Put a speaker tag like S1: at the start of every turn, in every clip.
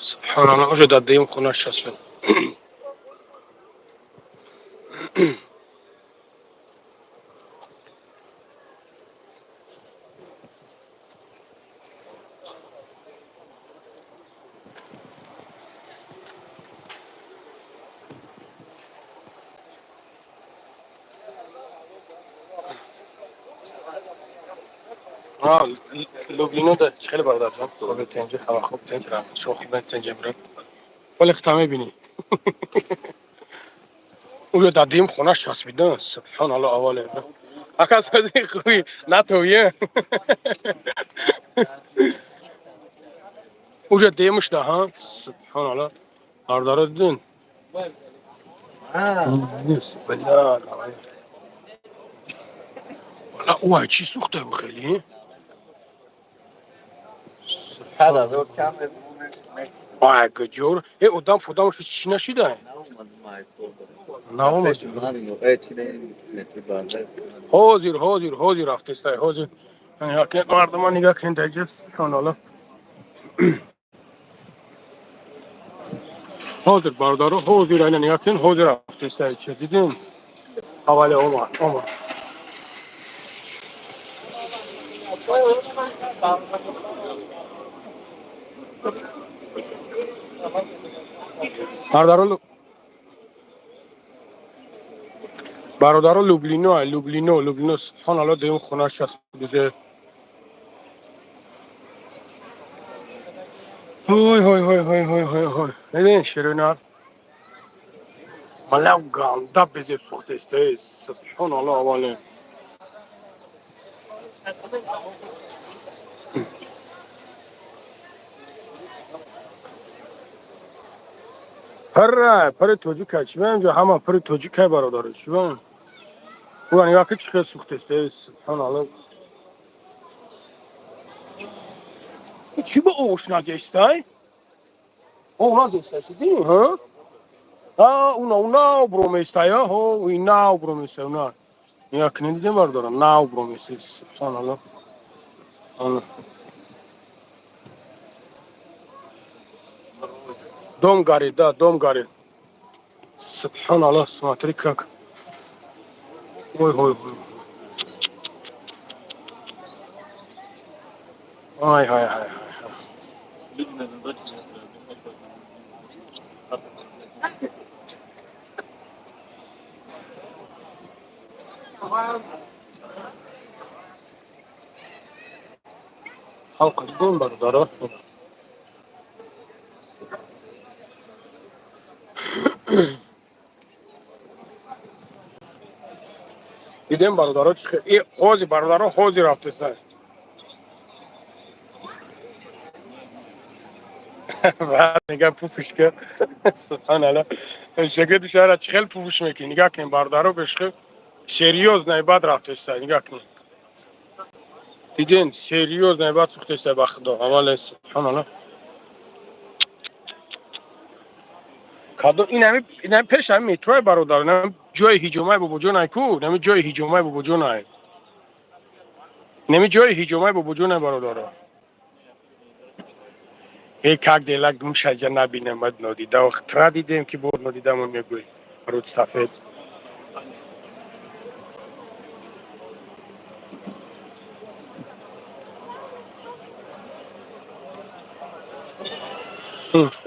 S1: Субҳоналлоҳ, уже дар дуюм хонаш часпид. Лублино да хеле бародарҷон, хубе, тенҷи, ҳама хуб, тенҷ, раҳмат, шумо хуб, тенҷи, брат. Вале хита мебинӣ. Уже дар дуюм хонаш часпида. Субҳоналлоҳ, аввале. Ака, сози хуби натовие. Уже дуюмш да, ҳа? Субҳоналлоҳ. Бародаро, дидин? Бля, давай. Вала, ой, чӣ сӯхта хеле?
S2: 100 000 чанд?
S1: Ай, гаҷор. Э, одам фодам чӣ нашида? Наомад. Ҳозир, ҳозир, ҳозир рафтестай, ҳозир. Мардума нигаҳ кунед даҷа, субҳоналлоҳ. Ҳозир, бародаро, ҳозир айна нигаҳ кунед, ҳозир рафтестай. Чӣ дидин? Аввале омад, омад. Бародаро, бародаро, Люблино, Люблино, Люблино, субҳоналлоҳ, дуюм хонаш часпида. Ой, ой, ой, ой, ой, ой, ой. Дидин, ширинар? Малав ганда безеб сӯхтест, субҳоналлоҳ, аввале. Пара, пари тоҷика, чӣ ба инҷо ҳама пари тоҷикай, бародаро, чӣ ба? Ура нигоҳ ки чӣ хел сӯхтест, субҳоналлоҳ. Чӣ ба оғӯш назестай? Оғ назестай, дидӣ, ҳа? А, уна, нав броместай, ҳо, уи нав броместай, уна. Нигоҳ кунед, дидем, бародаро, нав броместай, субҳоналлоҳ. Ана. Дом горит, да, дом горит. Субҳоналлоҳ, смотри как. Ой, ой, ой. Ай, ай, ай, ай.
S3: Люди, наверное, дачи сейчас
S1: Халқа дидем, бародаро. Дидем, бародаро, и ҳозир, бародаро, ҳозир рафтеса. Баъд нигаҳ пуфиш ка. Субҳоналлоҳ. Шогирди шаҳра чӣ хел пуфиш мекунӣ? Нигаҳ кунед, бародаро, бешхел серьёзно баъд рафтеса, нигаҳ кунед. Диден, серьёзно баъд сӯхтеса, ба худо. Аввале, субҳоналлоҳ. Кадо ин ҳами, ин ҳами пеш ҳами метрои, бародар, ин ҳами ҷои ҳиҷомаи бобоҷонай ку, ин ҳами ҷои ҳиҷомаи бобоҷонай. Ин ҳами ҷои ҳиҷомаи бобоҷонай, бародаро. Э, как дела, гумшаҷа набинем, мад нодида. Ох, тра дидем ки бор нодидамон мегӯй. Руд сафед.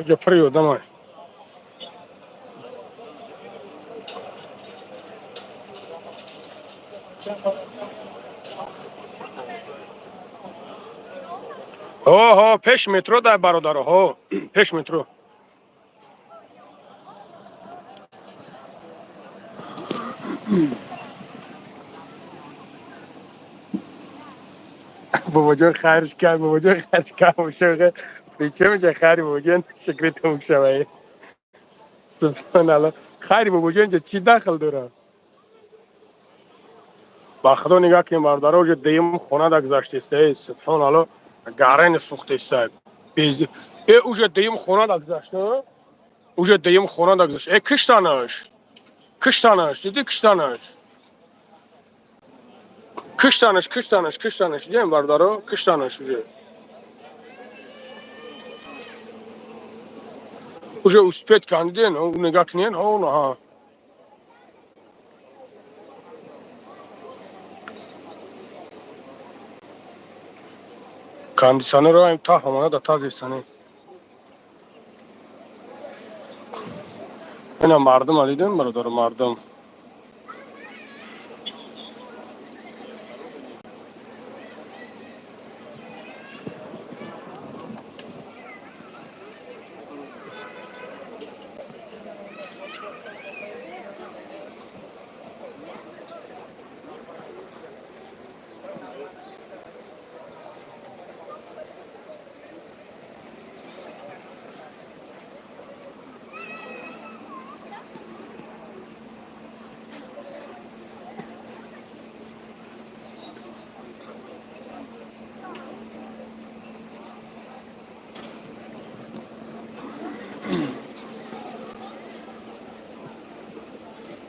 S1: Иҷо пури одамай. Ҳо, ҳо, пеш метро дай, бародаро, ҳо, пеш метро. Бобоҷон хайрш кард, бобоҷон хайрш кард, причем ҷа хайри бобоҷон секретом шавай. Субҳоналлоҳ. Хайри бобоҷон ҷа чӣ дахл дорад? Ба худо, нигаҳ кунед, бародаро, уже дуюм хона да гузаштеста, субҳоналлоҳ, гарани сӯхтеста. Э, уже дуюм хона да гузашта, уже дуюм хона да гузашта. Э, киштанаш. Киштанаш, дидӣ, киштанаш. Киштанаш, киштанаш, киштанаш. Дидем, бародаро, киштанаш уже. Уже успеть кандиден, нега кунен, ҳа. Кондиционерро та ҳамона да тазестане. Ина мардума дидем, бародар, мардум.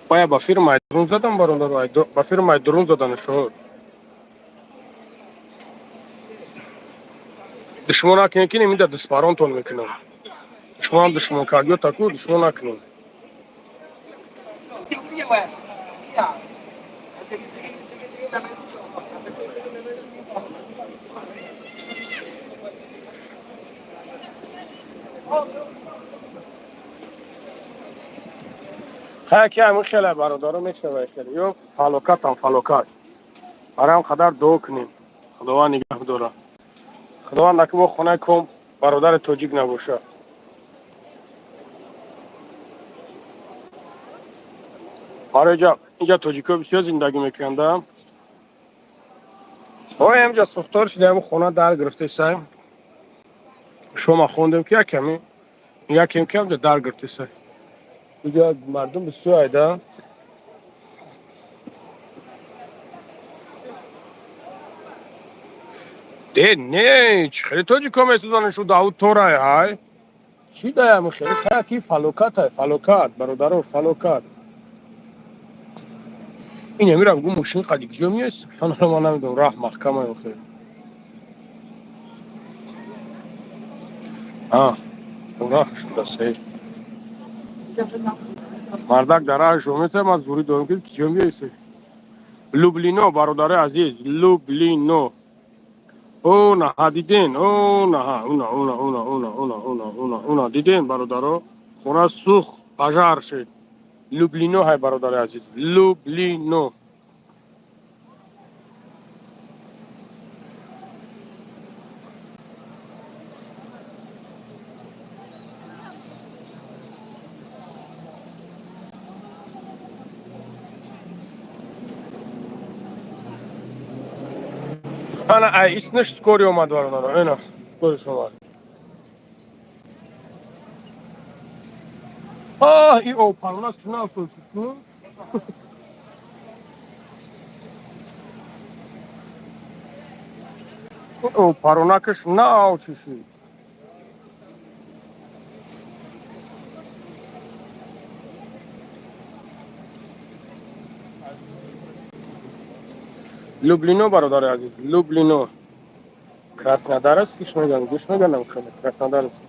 S1: Оя ба фирмаи дрон задан, бародаро, ба фирмаи дрон задан шуд. Душмон накунем, ки немида дуспаронтон мекунам. Душмонам душмон кардиё таку душмон накунем. Ҳая ки ҳамин хеле, бародаро, мешава хеле. Ё фалокатам фалокат. Барои ҳам қадар дуо кунем. Худованд нигаҳ бидорад. Худованд наки бо хонаи ком бародари тоҷик набошад. Барои ҷа инҷа тоҷикҳо бисёр зиндагӣ мекунанд. Ой, ҳамҷа сӯхтор шуда, ҳамин хона дар гирифтесай. Шумо хондем ки яками якем ки ҳамҷа дар гирифтесай. Инҷа мардум бисёр айда. Де не, чӣ хеле тоҷикҳо месӯзонанд шу Давуд Торай ҳай. Чӣ даям хеле хая ки фалокатай, фалокат, бародаро, фалокат. Ин амира бигӯ мошин қади куҷо меояд? Субҳаналлоҳ, ман намедонам, раҳ маҳкамай охир. А, раҳ шуда сей. Мардак дар раҳ шо метавад, ман зурӣ дорам ки куҷо меояд? Люблино, бародари азиз, Люблино. О, наҳа диден, о, наҳа, уна, уна, уна, уна, уна, уна, уна, уна, диден, бародаро, хона сӯхт, пожар шуд. Люблино ҳай, бародари азиз, Люблино. Ана ай иснаш скорый омад, бародаро, ина скорый омад. А, и о, паронак чуна афтод. О, паронакаш нав чӣ шуд? Люблино, бародари азиз, Люблино. Краснодарский меган, гӯш меганам хеле, Краснодарский.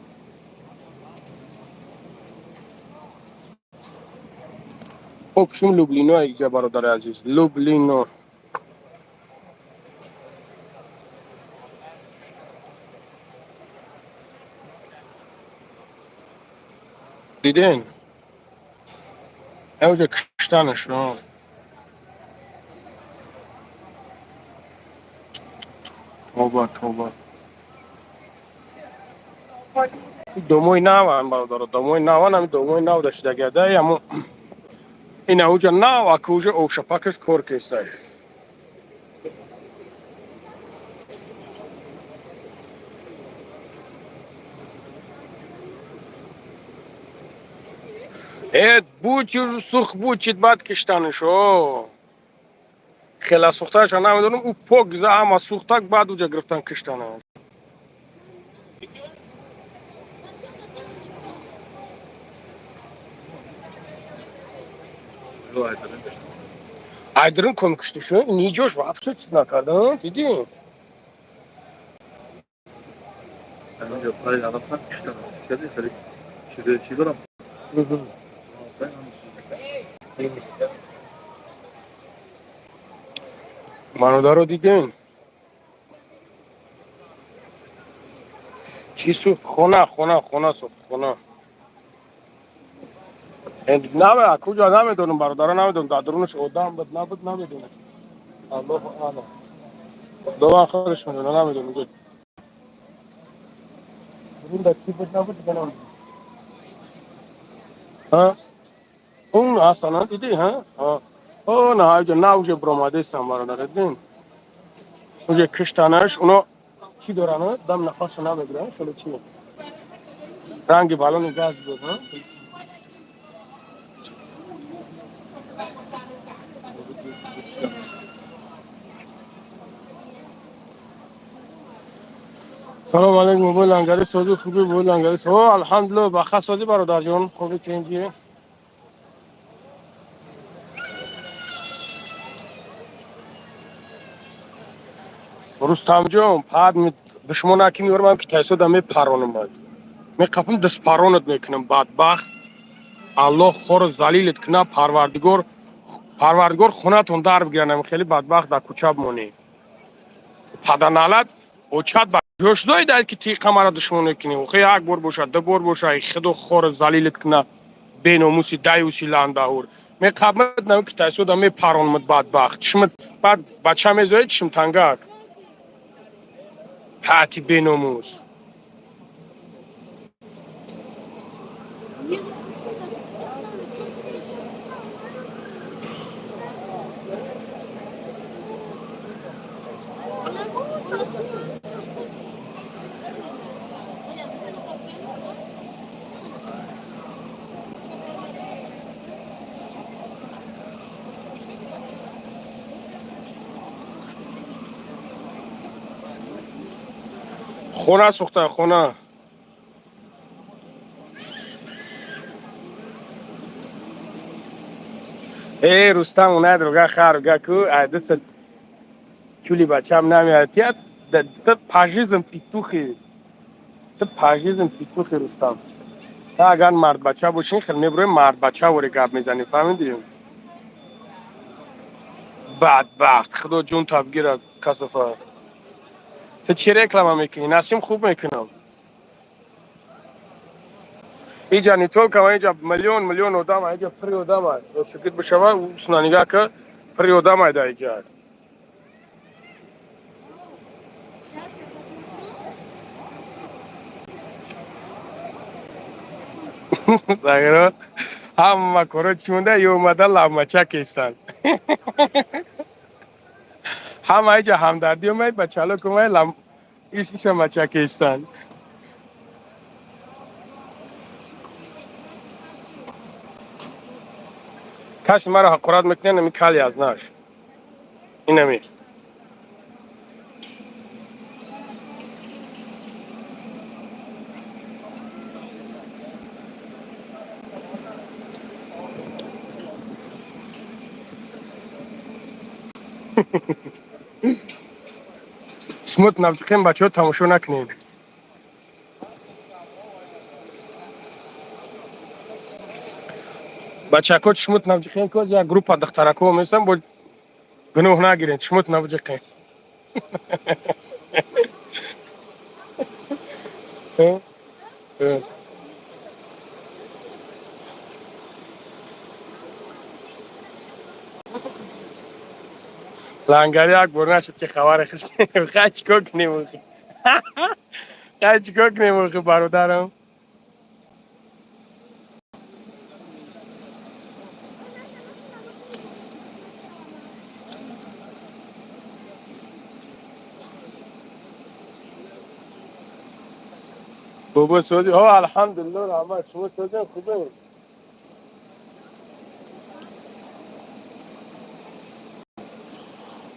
S1: Хоб, шум Люблино иҷа, бародари азиз, Люблино. Диден? Уже киштанаш, тоба, тоба. Домои наван, бародаро, домои наван, ами домои нав дашидагиада, яму ина уҷа нав ака уже обшапакаш кор кесай. Э, бучи сух бучид, баъд киштанаш, о. Хела сӯхташа намедонам, ӯ пок за ҳама сӯхтак, баъд уҷа гирифтан киштанаш. Айдрин ком кишти шу, ниҷош вообще чиз накардан, дидӣ?
S3: Чизе чӣ дорам?
S1: Бародаро, дидем, чӣ сӯхт? Хона, хона, хона сӯхт, хона. На, куҷо намедонам, бародаро, намедонам, дар дурунаш одам буд, набуд, намедонам. Аллоҳу аълам, худованд худаш медона. Намедонам, дурунда чӣ буд, набуд, дига намедонам. Он ҳасана дидӣ? О, на, иҷа на, уже биромадестам, бародар, дидем, уже киштанаш. Оно чӣ доранд, дам нафасо намегиранд, хеле чӣ ранги балони газ буд. Салом алейкум, бобои Лангари, сози, хуби, бобои Лангари? О, алҳамдулилла, баха сози, бародарҷон, хуби, тинҷи. Рустамҷон, пад душмона ки меёрам, ки тайсода мепаронам, меқапам, дастпаронат мекунам, бадбахт. Аллоҳ хору залилат куна, парвардигор, парвардигор хонатон дар бигиранам, хеле бадбахт дар кӯча бимонӣ. Паданалат очат ба ҷош доидаед, ки тиқа мара душмон мекунӣ. Охе, як бор бошад, ду бор бошад, худо хору залилат куна, беномуси даюси ландаҳур. Меқапмад нам, ки тайсода мепаронмад, бадбахт. Чишмат баъд бача мезоед, чишм тангак пати беномус. Хона сӯхта, хона. Э, Рустам, уна друга харуга ку айдаса чули бачам намеяд. Ты по жизни петухи, ты по жизни петухи, Рустам. Та агар мардбача бошин, хел меброи, мардбача вори гап мезанӣ, фаҳмидӣ? Бадбахт, худо ҷун табгира, касофа. Ту чӣ реклама мекунӣ, Насим? Хуб мекунам. Иҷа не только иҷа, миллион миллион одам иҷа, пури одам. Шукит бишава, усна нигаҳ ка, пури одам дар иҷа. Сагиро, ҳама коро чӣ монда, ё омада лабмача кестанд. Ҳама иҷа ҳамдардӣ омад, бачалок омад, иша мача кестанд. Касе маро ҳақорат мекунад, нами кали аз наш инами. Шумо навҷиқем, бачаҳо, тамошо накунед. Бачако, чишмут навҷиқем, ко як группа духтарако местан, бо гуноҳ нагиред, чишмут навҷиқем. Лангари як бор нашуд, ки хабаре хиш. Хай, чӣ кор кунем? Хай, чӣ кор кунем, охи, бародарам? Бобо, соди? О, алҳамдулилло, раҳмат. Шумо содем, хубем.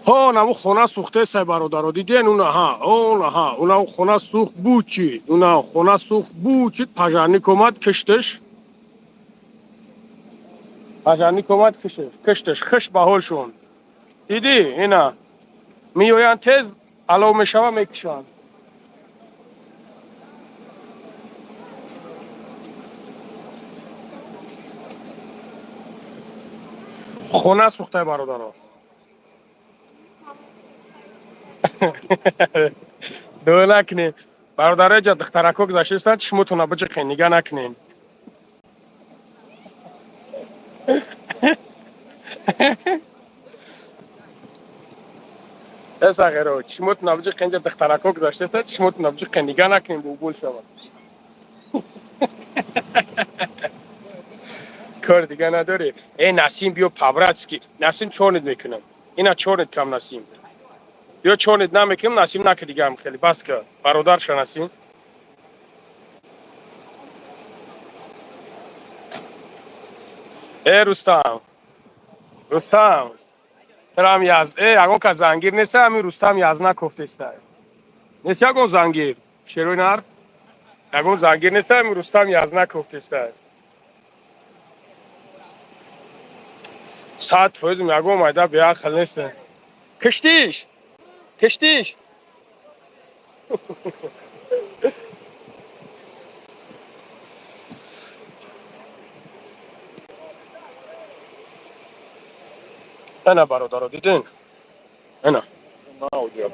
S1: Ҳо, наву хона сӯхтесай, бародаро, диден? Унаҳа, онаҳа, уна хона сӯхт, бучи, уна хона сӯхт, бучид. Пожарник омад, кишташ. Пожарник омад, кишташ, хиш ба ҳолшон. Дидӣ, ина меоянд, тез алов мешава, мекушанд. Хона сӯхтай, бародаро. Дуо накунем, бародаро. Ҷа духтарако гузаштаистанд, чишмотона биҷиқен, нига накунем. Эсағеро, чишмотона биҷиқен. Ҷа духтарако гузаштаистанд, чишмотона биҷиқен, нига накунем, бубул шавад. Кор дига надорӣ. Э, Насим, биё, по-братски. Насим, чорнид мекунам, ина чорнид кам. Насим, биё, чорнид намекунам. Насим, наки дигам, хеле бас ка, бародарша. Насим, э, Рустам, Рустам, трам яз. Э, ягон кас зангир неста? Ҳамин Рустам язна кофтеста. Нест ягон зангир? Шерои нар, ягон зангир неста? Ҳамин Рустам язна кофтеста. 100% ягон майда беақл нест. Киштиш, киштиш. Ана, бародаро, дидин, ана.
S3: Аудио.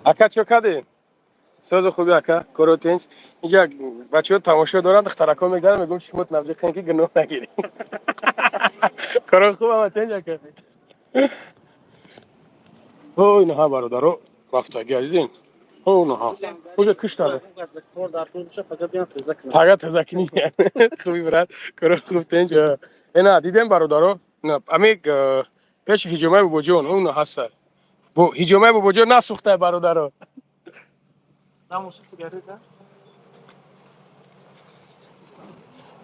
S1: Ака, чо кардӣ? Сӯзи хуби, ака, коро тинч. Инҷа бачаҳо тамошо доранд, духтарако мегзаранд, мегӯм, шумо навҷиқен, ки гуноҳ нагирӣ. Коро хуб, ама тинч, ака. О, инаҳа, бародаро, рафтагия, дидин? О, инаҳа уже киштада. Фақат тезакунӣ. Хуби, брат, коро хуб, тинч. Ина дидем, бародаро, ами пеши ҳиҷомаи бобоҷон уна ҳаста. Бо ҳиҷомаи бобоҷон насӯхтай, бародаро.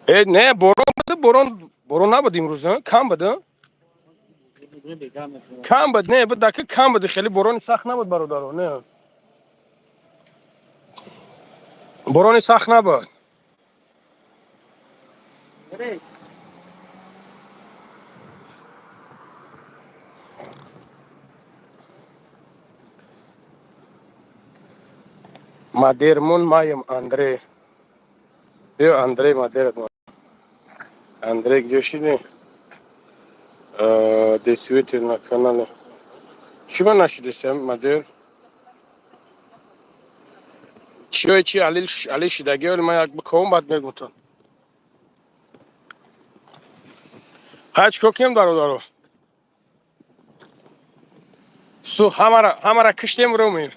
S1: Э, не, борон буд, борон, борон набуд имрӯз, кам буд, кам буд, не буд, дака кам буд, хеле борони сахт набуд, бародаро, не, борони сахт набуд. Мадермон маем, Андрей. Биё, Андрей, мадерат. Андрей, где шиди? Действительно, канале. Чима нашидесем, мадер? Чиёи чи али шидаги, ма як биковам, баъд мегӯтон. Ҳай, чикор кунем, бародаро? Су ҳамара, ҳамара киштем, румем.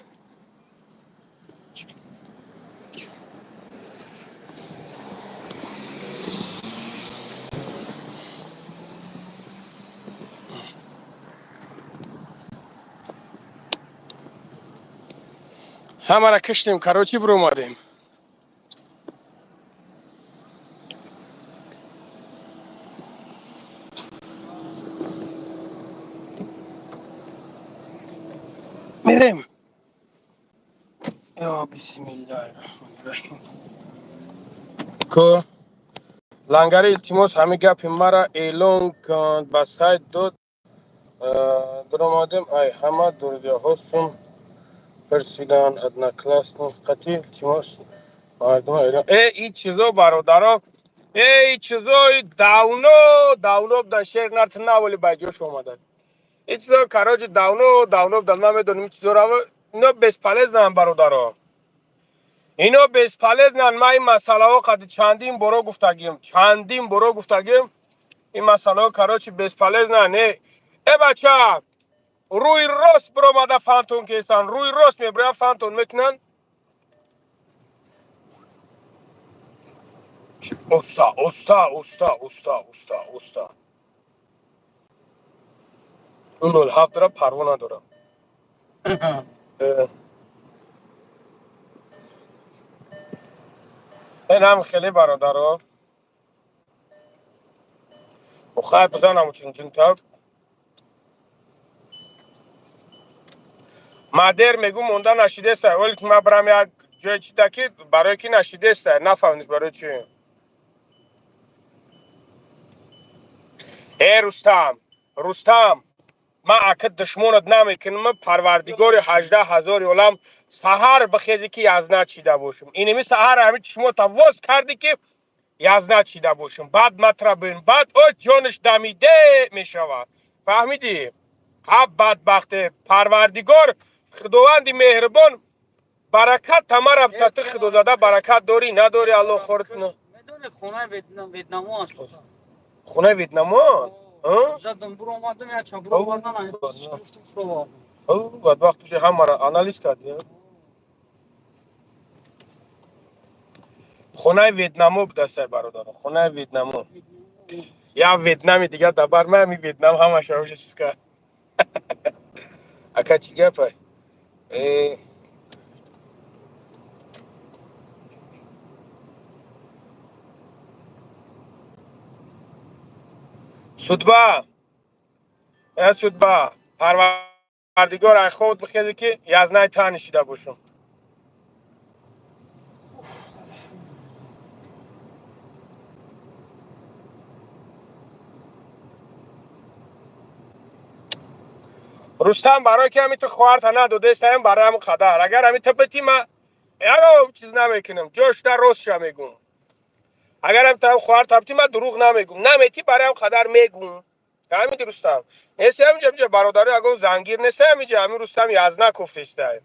S1: Ҳамара киштем, короче, биромадем. Мерем. Ё бисмиллаҳи раҳмони раҳим. Ко лангари, илтимос, ҳамин гапи мара эълон кун, ба сайт дод. Дуромадем, ай ҳама друзьяҳо сум пурсидан, одноклассник қатӣ. Илтимос, мардума эълон. Э, ин чизо, бародаро, э, ин чизои давно давно будан. Шер нарт наволи ба ҷош омада. Ин чизо, короче, давно давно будан. Ман медонам ин чизоро, ино бесполезнанд, бародаро, ино бесполезнанд. Ман ин масъалаҳо қади чандин боро гуфтагим, чандин боро гуфтагим. Ин масъалаҳо, короче, бесполезнанд. Э, э, бача, рӯи рост биромада фантон кесан, рӯи рост мебирояд, фантон мекунанд. Оста, оста, оста, оста, оста, оста. Ун 07 дора, парво надорам. Инам хеле, бародаро, хай бизанам чунчунта. Мадер мегӯ, монда нашидеса, оле ки ман бирам як. Ҷои чи даки барои ки нашидеста, нафаҳмидиш барои чи. Э, Рустам, Рустам, ман ака душмонат намекунам, парвардигори 18 000 олам, саҳар бихезе ки язна чида бошам. Инеми саҳар ҳами чишмота воз кардӣ ки язна чида бошам. Баъд матра бин, баъд о ҷониш дамиде мешавад. Фаҳмидӣ? Ҳа, бадбахте, парвардигор, худованди меҳрибон баракат тамара тати худозада баракат дорӣ, надорӣ, алло хорат.
S3: Медони, хонаи Ветнамо аст.
S1: Хонаи Ветнамо?
S3: Задам буромадам, я ча буромадан.
S1: Бадбахт, уже ҳамара анализ кардӣ. Хонаи Ветнамо будастай, бародаро, хонаи Ветнамо. Я Ветнами дигар дабар ма ами Ветнам ҳамаша уже чиз кард. Ака, чӣ гапай? Э, судьба, э, судьба, парвардигор, ай хобот бихезе ки язнай та нишида бошам. Рустам, барое ки ҳами ту хоҳарта надодестаем, барои ҳамн қадар агар ҳами ту бити, ма ягон чиз намекунам, ҷошта ростша мегум. Агар ҳам ту хоҳарта бити, ма дурӯғ намегум. Намети, барои ҳам қадар мегум. Ҳамиди, Рустам, нест ҳамиҷа? Ҳамиҷа бародаро ягон зангир нест ҳамиҷа? Ҳамин Рустам язна кофтестай.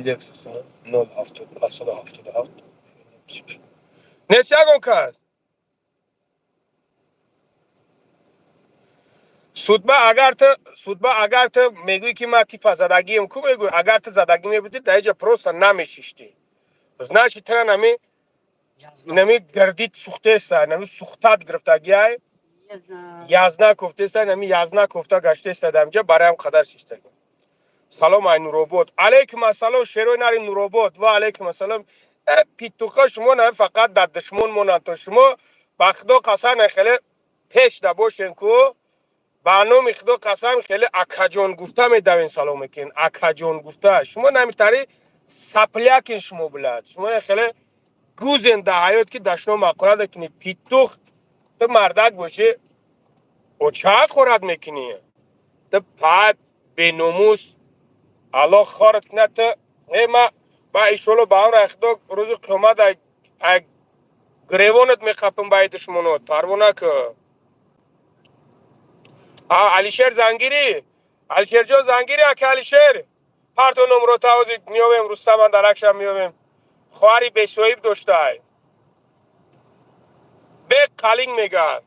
S1: Лексус 0 777 нест ягон кас. Судьба, агар ту, судьба, агар ту мегӯӣ ки ман типа задагием ку, мегӯӣ, агар ту задагӣ мебудӣ, дар иҷа просто намешиштӣ. Значит, тра нами гирдит сухтеса, нами сухтат гирифтагиай, язна кофтеса, нами язна кофта гаштеса дар инҷа, барои ҳам қадар шиштагӣ. Салом ай Нуробод. Алейкум ассалом, шерои нари Нуробод, ва алейкум ассалом. Э, питуха, шумо на фақат дар душмон монанд, то шумо ба худо қасам, хеле пеш да бошен ку, ба номи худо қасам, хеле акаҷон гуфта медавен, салом мекунен, акаҷон гуфта. Шумо намитари саплякин шумо, блядь, шумо хеле гузен да ҳаёт ки дашно мақола кунӣ. Питух, ту мардак бошӣ, оча хорат мекунӣ ту, па беномус, аллоҳ хорат кунад ту. Э, ма ба иншолло ба амри худо рӯзи қиёмат ай гиревонат меқапам ба душмонот, парво наку. Алишер зангирӣ, Алишерҷон зангирӣ, ака Алишер, парто номро тавози меёвем, Рустаман даракшам меёвем. Хоҳари бесоҳиб доштай, бе қалинг мегӯяд.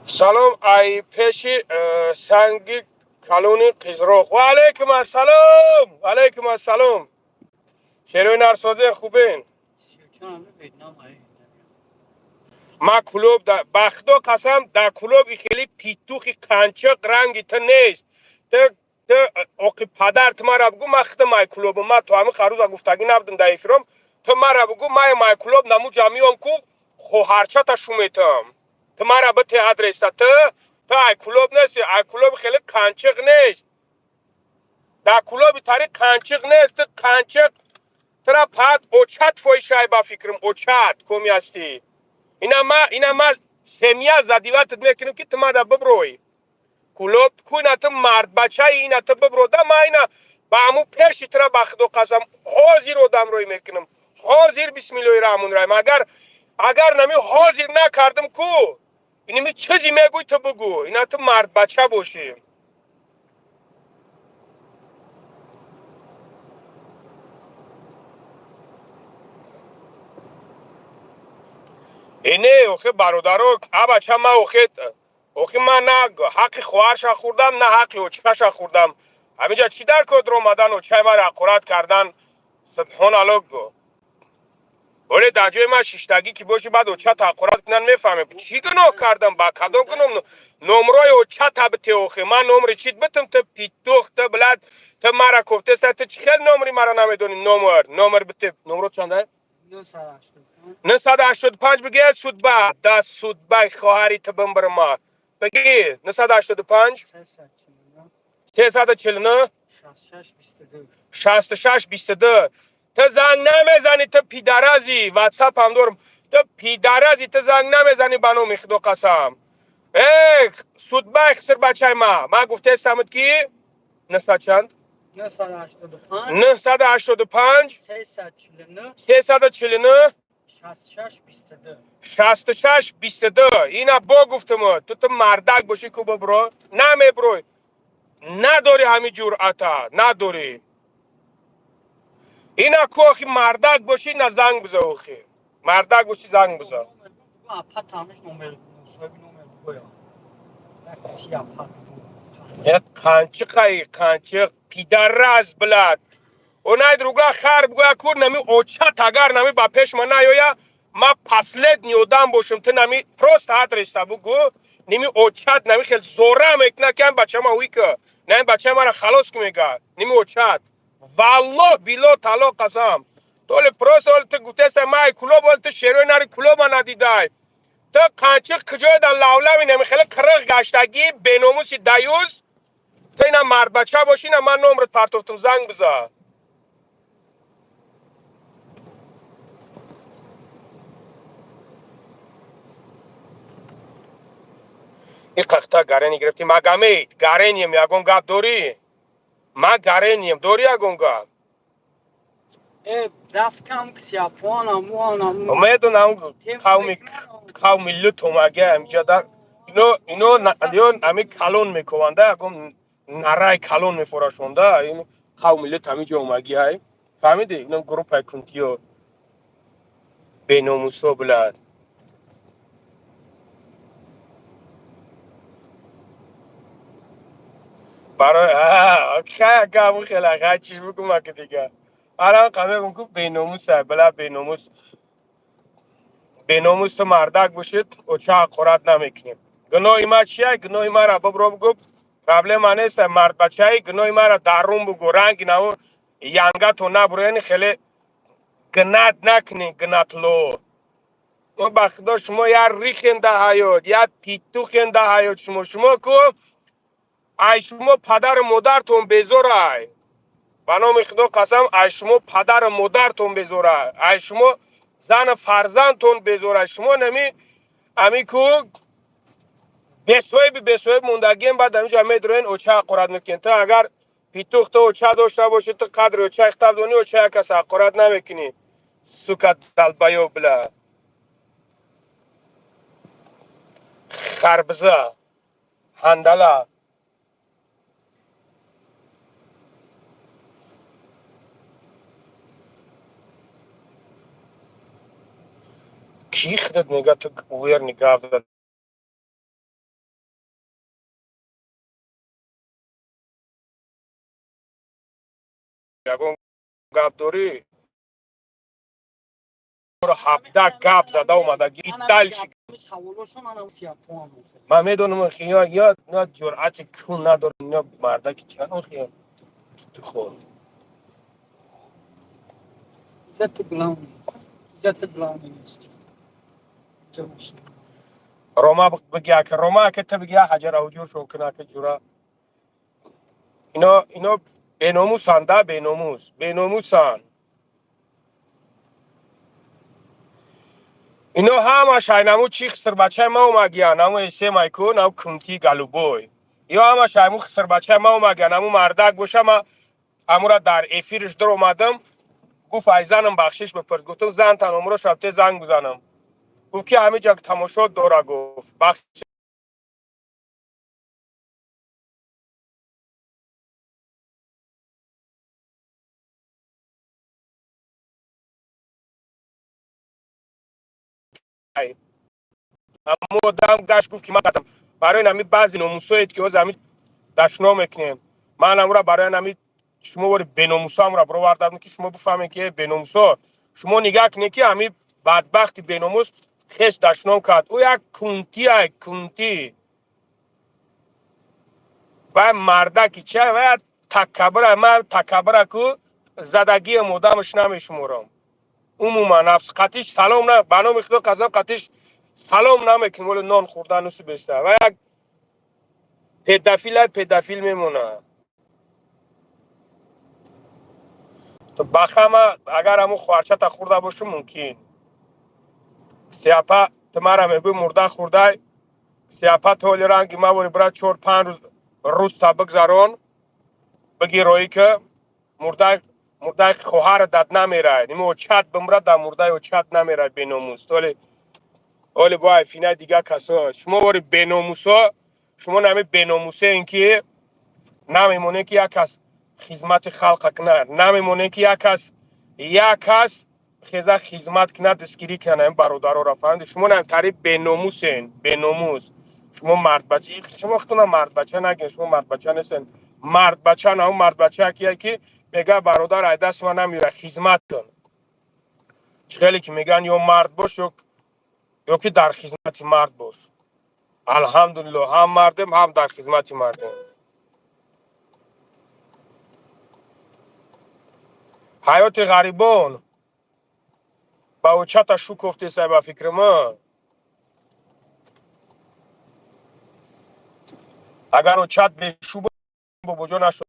S1: Салом ай пеши санги калони Қизроқ. Ва алайкум ассалом, алайкум ассалом, шерои нарсозе, хубен? Ма клуб, ба худо қасам, дар клуби хеле петухи қанчиқ ранги ту нест. Ту оқи падар, ту мара бугӯ, ма худам ай клубам. Ма то ҳамин харӯза гуфтагӣ набудам дар эфиром. Ту мара бугӯ, май май клуб намуҷа миём ку, хоҳарчата шуметам. Ту мара бите адреста. Ту ай клуб нести, ай клуби хеле қанчиқ нест. Дар клуби тари қанчиқ нест. Ту қанчиқ, тура пад очат фоишай, ба фикрам, очат коми ҳастӣ. Ина ма семья задиватат мекунем ки ту мада биброй кулоб ку. Ина ту мардбачаи, ина ту биброда, ма ина ба ҳамун пеши тура, ба худо қасам, ҳозир одамрӯй мекунам, ҳозир. Бисмиллоҳи раҳмони раҳим. Агар нами ҳозир накардам ку, иними чизе мегӯй, ту бугӯ. Ина ту мардбача бошӣ. Э, не, охе, бародаро, абача, ма охе, ма на ҳаққи хоҳарша хӯрдам, на ҳаққи очаша хӯрдам. Ҳаминҷа чӣ дар кор омадан, очаи маро ҳақорат кардан? Субҳоналло, оле дар ҷои ман шиштагӣ ки боши, баъд очата ҳақорат кунан, мефаҳмем чӣ гуноҳ кардам, ба кадом гуноҳ. Номрои очата бите, охе, ман номри чит битам? Ту питух, ту, блядь, ту мара кофтеста, ту чӣ хел номри мара намедонӣ? Номер бите, номро чанда?
S3: 985.
S1: 985 бигӣ, судба да судбай хоҳари ту бимбирма. Бигӣ 985.
S3: 349.
S1: 349.
S3: 66 22.
S1: 66 22. Ту занг намезанӣ, ту пидарази, ватсапам дорам. Ту пидарази, ту занг намезанӣ, ба номи худо қасам. Э, судбай хисирбачаи ма. Ман гуфтаистамуд ки 900 чанд?
S3: 985.
S1: 985.
S3: 349.
S1: 349.
S3: 66 22.
S1: 66 22. Ина бо гуфтуму. Ту мардак бошӣ ку бибро. Намеброй. Надорӣ ҳамин ҷуръата. Надорӣ. Ина ку охи мардак бошӣ, на занг биза охи. Мардак бошӣ занг биза.
S3: Апа тамиш номер, соҳиби номер бугоя. Як си апа.
S1: Як қанчиқай қанчиқ пидараз блядь. Онай друга хар бугоя ку нами очат агар нами ба пеш ма наёя, ма последний одам бошам, ту нами просто адреса бугу, ними очат нами хел зора мекна ки ам бачама уика. На ин бачаи мара халос ку мега. Ними очат. Валлоҳ било тало қасам. Толе просто ол ту гуфтеста май кулоб ол ту шерои нари кулоба надидай. Ту қанчиқ куҷое дар лавлави нами хеле қириқ гаштагӣ беномуси даюз. Ту ина мардбача бошӣ, ина ман номрат партофтум, занг биза. И қахта гарени гирифтӣ, Магомед, гарением, ягон гап дорӣ? Ма гарением, дорӣ ягон гап?
S3: Э, дафкам ки сиапуана муана.
S1: Медонам, қавми лутомага амҷада ино ами калон мекованда, ягон нарай калон мефорашонда, ин қавми лут ҳамиҷо омагиай. Фаҳмидӣ? Ино группаи кунтиё беномусо блядь. Барои гаму хела хай чиш бикун ки дига. Арам қамегум ку беномуса, бла беномус. Беномус ту мардак бошид, оча ҳақорат намекунем. Гуноҳи ма чия? Гуноҳи мара бибро бугу. Проблема нест, мардбачаи, гуноҳи мара дарун бугу. Ранги наву янгато набуро, яъне хеле гнат накунӣ, гнатло. Мо ба худо шумо як рихен да ҳаёт, як питухен да ҳаёт шумо. Шумо ку ай шумо падару модартон безорай. Ба номи худо қасам, ай шумо падару модартон безорай. Ай шумо зану фарзандтон безорай. Шумо нами ами ку бесоҳиби бесоҳиб мондагием, баъд ҳаминҷа медроен оча ҳақорат мекунед. Ту агар питух ту оча дошта бошӣ, ту қадри очаи хитаб донӣ, оча як кас ҳақорат намекунӣ. Сука долбоёб бля. Харбиза. Ҳандала. Кӣ худат мега ту уверни гап зад? Ягон гап дорӣ? 17 гап зада омадагӣ. И дальше.
S3: Саволошон ана сиапуана.
S1: Ман медонам, ё ё ё ҷуръати ку надорам, ё мардаки чанд охи ту хор.
S3: Иҷа ту главный. Иҷа ту главный нести. Иҷа бош.
S1: Рома биги ака, Рома ака ту биги ҳаҷара ҳуҷуршон кун ака ҷура. Ино беномусанд да, беномус, беномусанд. Ино ҳамаш айнаму чи хисирбачаи ма омагиян, ҳаму эсемай ку, наву кунти голубой. Ё ҳамаш айму хисирбачаи ма омагиян, ҳаму мардак боша, ма ҳамура дар эфириш дур омадам, гуфт ай занам бахшиш бипурс. Гуфтам зантан умро шабте занг бизанам. Гуфт ки ҳамиҷа тамошо дора, гуфт. Бахшиш ҳамун одам гашт гуфт ки ман кардам. Барои ҳами баъзе номусоед ки ҳозир ҳами дашно мекунем. Ман ҳамура барои ҳами шумо вори беномусоамра бировардам ки шумо бифаҳмед ки беномусо шумо нигаҳ кунед ки ҳами бадбахти беномус хеш дашном кард. Ӯ як кунтиай, кунтӣ. Вай мардаки чай, вай такаббура, ман такаббура ку задагиам одамаш намешуморам. Умуман нафс қатиш салом на, ба номи Худо қасам, қатиш салом намекунем. Вале нон хӯрдан нусу беста ва як педофил педофил мемонад. То бахама агар ҳамун хоҳарчата хӯрда бошу, мумкин. Сиапа, ту мара мегӯй мурда хӯрдай. Сиапа, то оли ранги ма вори бира, 4-5 рӯз рӯзта бигзарон, биги роӣ ки мурдай, мурдаи хоҳара дад намерай. Ними очат бимра, да мурдаи очат намерай, беномус. Толи оли бо айфинаи дига касо шумо вори беномусо. Шумо нами беномусеин ки намемонем, ки як кас хизмати халқа кунад, намемонем, ки як кас хеза хизмат кунад, дастгирӣ кунад ин бародароро. Фаҳмиди? Шумо намтари беномусен, беномус. Шумо мардбача, шумо худтона мардбача нагин, шумо мардбача нестен. Мардбача на он мардбача кие ки мега: «Бародар, ай даст ман намеояд, хизмат кун». Чӣ хеле ки мегӯянд, ё мард бош, ё ки дар хизмати мард бош. Алҳамдулилло, ҳам мардем, ҳам дар хизмати мардем. Ҳаёти ғарибон ба очата шу кофтесай, ба фикри ман. Агар очат бешу бобоҷо нашуд.